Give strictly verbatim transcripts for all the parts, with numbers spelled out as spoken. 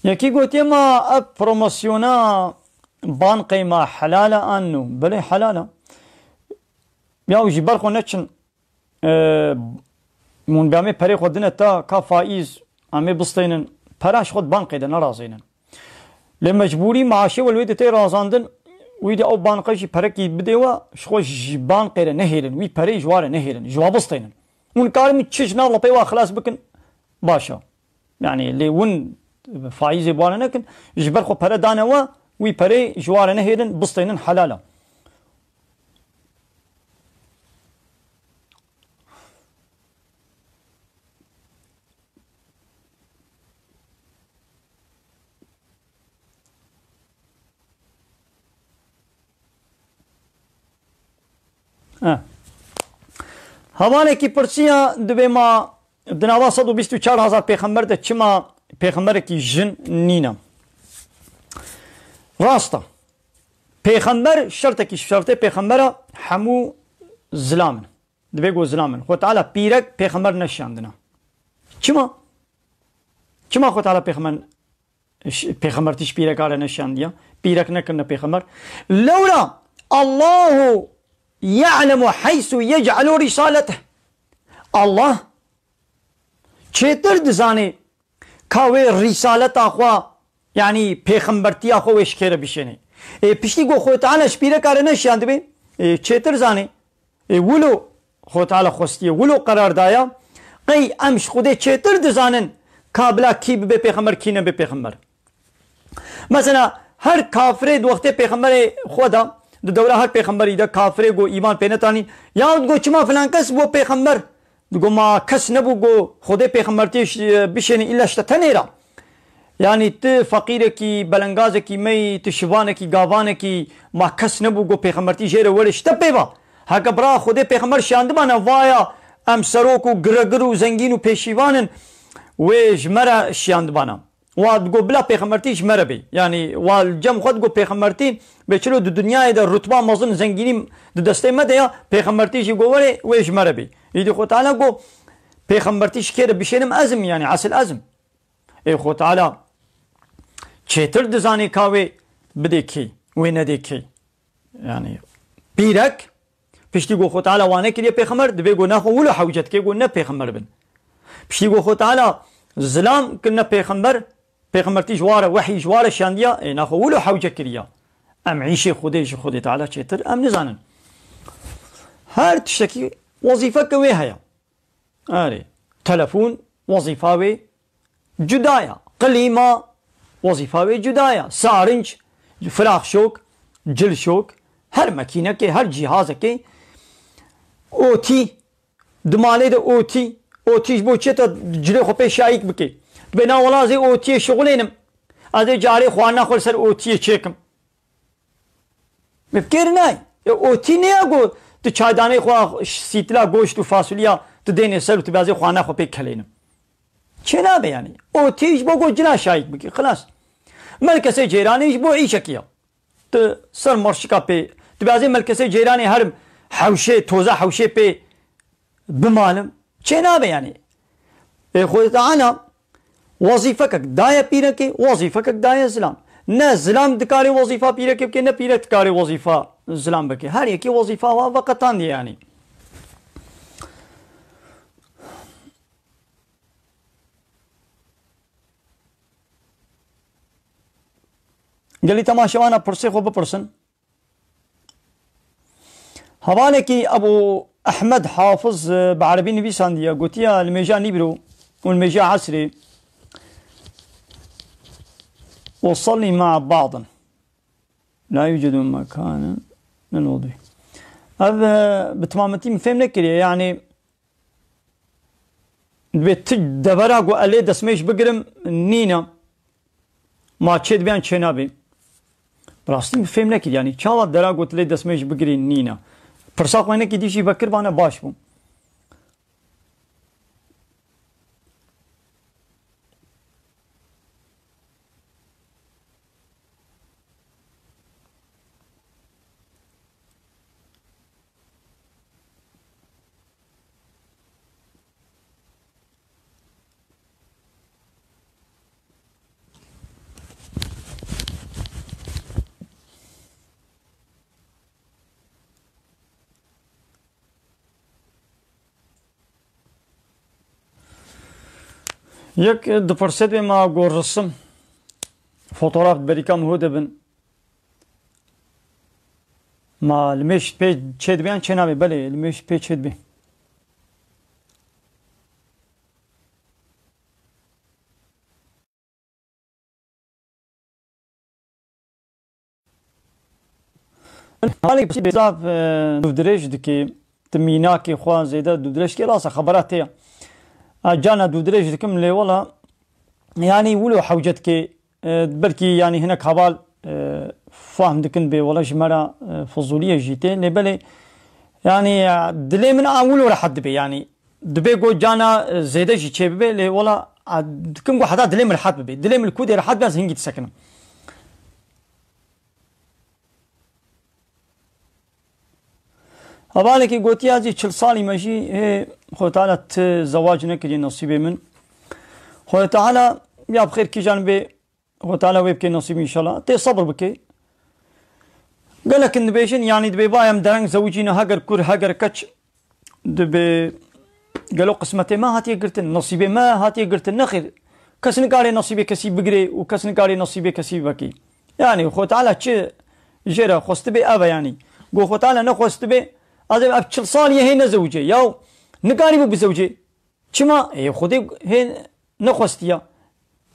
Yekî gotiye, ma ev promosyona banqê ma helal e an no? Belê helal e. Ya ji ber xwe neçin, e, hûn bi em ê perê xwe dine te ka faîz, em ê bisteynin, pera ji xwe di banqê de nerazeynin. Lê mecbûrî maaşê we li wê de tê razandin, wî de ew banqe jî perekî bidê we, ji xwe ji banqê re nehêlin, wî perê ji wa re nehêlin, ji wa bisteynin. Hûn karin çi ji nav lepê wa xilas bikin, baş e. Yani lê hûn faîzê bi wan re nekin, ji ber xwe pere dane we, wî perê ji wan re nehêlin, bisteynin, helal e. Eh. Hevalekî pirsiya dibê ma Di nava sed û bîst û çar hezar pêxember de çima pêxemberekî jin nîne? Rast e. Pêxember şertekî ji şertê pêxembera hemû zilam in. Divê ku zilam in. Xwe Teala pîrek pêxember neşiyandina. Çima? Çima Xwe Teala pêxember ş-, pêxembertî ji pîreka re neşiyandiye? Pîrek nekirine pêxember. Lewla Allahu ya'lemu heysu yec'alu risaleteh. Allah çêtir dizanê ka wê rîsaleta xwe, yanî pêxembertiya xwe wê ji kê re bişênê. Ê, piştî ku Xwedê Teala ji pîreka re neşiyandibe, ê, çêtir zanê. Ê, wilo Xwedê Teala xwestiye, wilo qerar daya, qey em ji Xwedê çêtir dizanin ka bila kî bibe pêxember, kî nebe pêxember. Mesela her kafirê di wextê pêxemberê xwe de, di dewra her pêxemberî de kafirê got îman pê netanî, ya digot çima filan kes bû pêxember? Digot ma kes nebû got Xwedê pêxembertiyê ş-, bişêne îlla ji te tenê re. Yanî tu feqîrekî, belengazekî me yî, tu şivanekî, gavanekî, ma kes nebû got pêxembertî jê re were ji te pê ve. Heke bira Xwedê pêxember şiyandibana vaya em serok û giregir û zengîn û pêşîvan in, wê ji me re şiyandibana. Wa digot bila pêxembertî ji me re bê. Yanî wa li cem xwe digot pêxembertî bê çilo di dinyayê de rutba mezin zengînî di destê me de ya, pêxembertî jî got were wê ji me re bê. Îdî Xwedê Teala got pêxembertî ji kê re bişênim ez im, yanî esil ez im. Ê Xwedê Teala çêtir dizanê ka wê bidê kê, wê nedê kê. Yanî pîrek Piştî ku Xwe Teala wan nekiriye pêxember, divê ku naxwe wilo hewce dike ku ne pêxember bin. Piştî ku Xwe Teala zilam kirine pêxember, pêxembertî ji ware, wehî ji ware şandiya, ê naxwe wilo hewce kiriya. Em îşê Xwedê ji Xwedê Teala çêtir em nizanin. Her tiştekî wezîfeke wê heye. Erê, telefon wezîfa wê cuda ya. Klîma wezîfa wê cuda ya. Sarinc, firaxşok, cilşok, her mekînekê, her cîhazekê, otî, di malê de otî, otî ji bo çi te cilê xwe pê şayîk bike? Dibê na wela ez ê otiyê şixulênim. Ez ê carê xwarina xwe li ser otiyê çêkim. Bi fikir nayê. E, otî ne ya ku tu çaydanê xwe sîtila goşt û fasulya tu dênê ser û tu bêazê xwana xwe pê kelênim. Çê nabe yanî. Otî ji bo ku cila şayîk bikî. Xilas. Melkesê ceyranê ji bo îşekî ya. Tu ser marşika pê, tu bêazê melkesê ceyranê herim hewşê, toza hewşê pê bimalim. Çê nabe yanî. Ê Xwedê Teala wezîfekek daye pîrekê, wezîfekek daye zilam. Ne zilam dikarê wezîfa pîrekê bike, ne pîrek dikarê wezîfa zilam bike. Her yekê wezîfa wa veqetandiye yanî. Gelî temaşevana pirsê xwe bipirsin. Hevalekî Ebû Ehmed Hafiz, e, bi erebî nivîsandiye, gotiye, li mêja nîvro û li mêja esrê, "وصلي مع بعض لا يوجد مكان للوضوء." Ev, e, bi temametî min fêm nekiriye. Yanî, dibê tu devera ku ez lê destmêj bigirim nîne. Ma çê dibe yan çê nabe? Bi rastî min fêm nekir. Yanî çawa dera ku tu lê destmêj bigirî nîne? Pirsa xwe hinekî dî jî vekiribana baş bû. Yek dipirse dibê ma ku risim, fotograf di berîka min hû de bin. Ma limêj pê çê dibe yan çê nabe? Belê, limêj pê çê dibe. Malê bêzaf, e, dûvdirêj dikê, tu mînakê xwe zêde dûvdirêj dikê, rasa xebera tê ya. A, carna dûvdirêj dikim, lê wela, yanî wilo hewce dikê, e, belkî, yanî hinek heval, e, fehm dikin bê, wela ji me re, e, fizûliyê jî tê, lê belê, yanî, e, dilê min a wilo rehet dibe, yanî, Dibe ku cana, e, zêde jî çêbibe, lê wela, a, dikim ku heta dilê min rehet bibe. Dilê min li ku dê rehet be, ez hingî disekinim. Hevalekî gotiya zî çil salî me jî, hê, Xwedê Teala ti zewac nekiriye nesîbê min. Xwedê Teala ya bi xêr kîjan bê, Xwe Teala wê bike nasîb înşallah. Tê sebir bike. Gelek in dibêjin, yanî dibê va em dereng zewicîne, heger kur, heger keç, dibê gelo qismetê me hatiye girtin, nasîbê me hatiye girtin. Nexêr, kes nikare nasîbê kesî bigirê û kes nikare nasîbê kesî vekê. Yanî Xwe Teala çi jê re xwestibê ev e yanî. Go Xwe Teala nexwestibê, ez ê ev çil salî ye hê nezewicê. Yaw, nikarîbû bizewicê. Çima? Ê, Xwedê hê nexwestiya.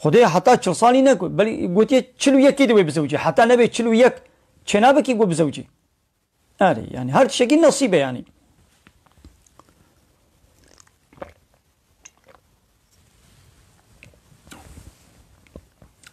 Xwedê heta çil salî ne, belê gotiye çil û yekê de wê bizewicê. Heta nebe çil û yek çênabe kî ku bizewicê. Erê, yanî her tiştekî nesîbe yanî.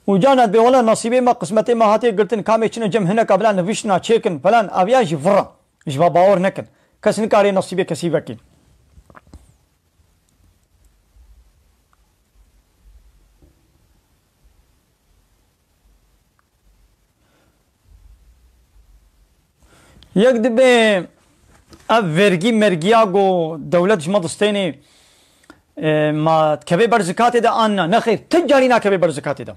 Û carna dibê wela nesîbê me, qismetê me hatiye girtin, kamê çine cem hineka bila nivîştina çêkin falan, ev ya jî vir e. Ji va bawer nekin. Kes nikare nesîbê kesî vekê. Yek dibê ev vergî mergiya ku dewlet ji me distênê, e, ma dikeve ber zikatê de an na? Nexêr, ti carî nakeve ber zikatê de.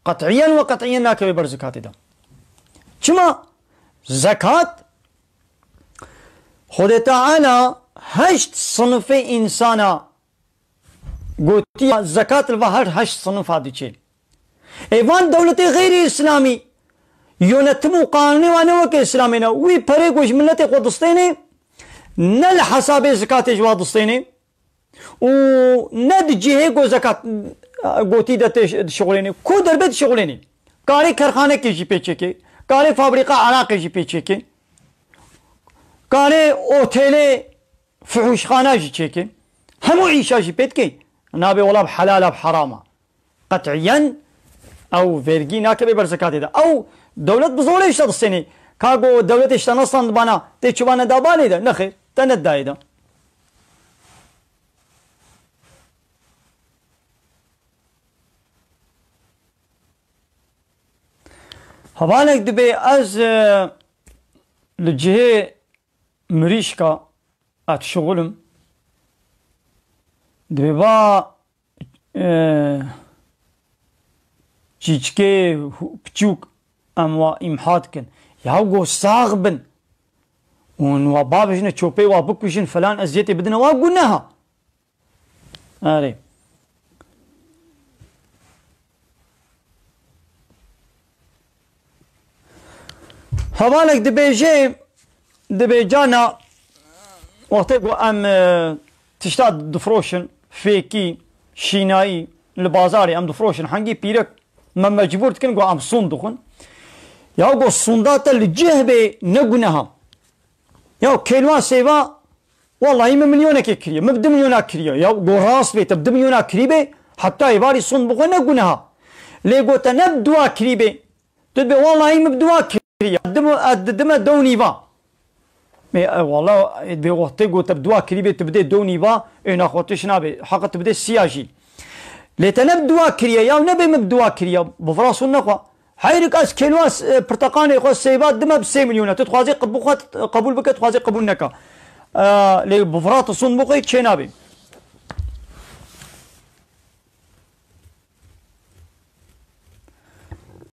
Qet'iyen ve qet'iyen nakeve ber zikatê de. Çima? Zekat, Xwedê Teala heşt sinifê însana gotiye, zekat li va her heşt sinifa diçe. Ê van dewletê xeyrî îslamî, yönetim û qanûnê wan ne weke îslamê ne. Wî perê ku ji miletê xwe distênê, ne li hesabê zikatê ji wa distênê û ne di cihê ku zekat gotî de tê dişixulênê. Ku derbe dişixulênê. Karê kerxanekê jî pê çêkê. Karê fabrîqa eraqê jî pê çêkê. Karê otêlê, fihuşxana jî çêkê. Hemû îşa jî pê dikê. Nabê wela bi helal a bi heram a. Qet'iyen ew vergî nakeve ber zekatê de. Ew dewlet bi zorê îşte distênê. Ka go dewletê îşte nestand bana, tê çi bane da balê de? Nexêr, te nedayê de. Hevalek dibê ez, e, li cihê mirîşka ez dişixulim. Dibê va, e, çîçikê hû-, piçûk em wa îmha dikin. Ya go sax bin. Û wa bavêjine çopê wa bikujin, falan eziyetê bidine wa, guneha. Erê. Hevalek dibêje, dibê cana, wextê ku em, e, tişta difroşin, fêkî, şînayî, li bazarê em difroşin, hengî pîrek me mecbûr dikin ku em sûnd dixwin. Ya ku sûnda te li cih bê, ne guneha. Ya kêlwa sêva, wellahî min milyonekê kiriye, min bi du milyona kiriye. Ya go rast bê, te bi du milyona kirî bê, heta êvarî sûnd bixwe ne guneha. Lê go te ne bi dua kirî bê, tu dibê wellahî min bi dua kiriye. Dim-, ez didime dew nîva. Ê, e, wella, e, dibê wextê go te bi dua kirî bê, tu bidê dew nîva, ê, naxwe tişt nabe. Heqa tu bidê siya jî. Lê te ne bi dua kiriye, ya nebê min bi dua kiriye. Bi vira sûn nexwe. Heyrik ez kêlwa s-, e, pirteqanê xwe sêva dime bi sê milyona. Tu dixwazê qebûl xwe, qebûl bike, dixwazê qebûl neke. E, lê bi vira tu sûn bixwe çê nabê.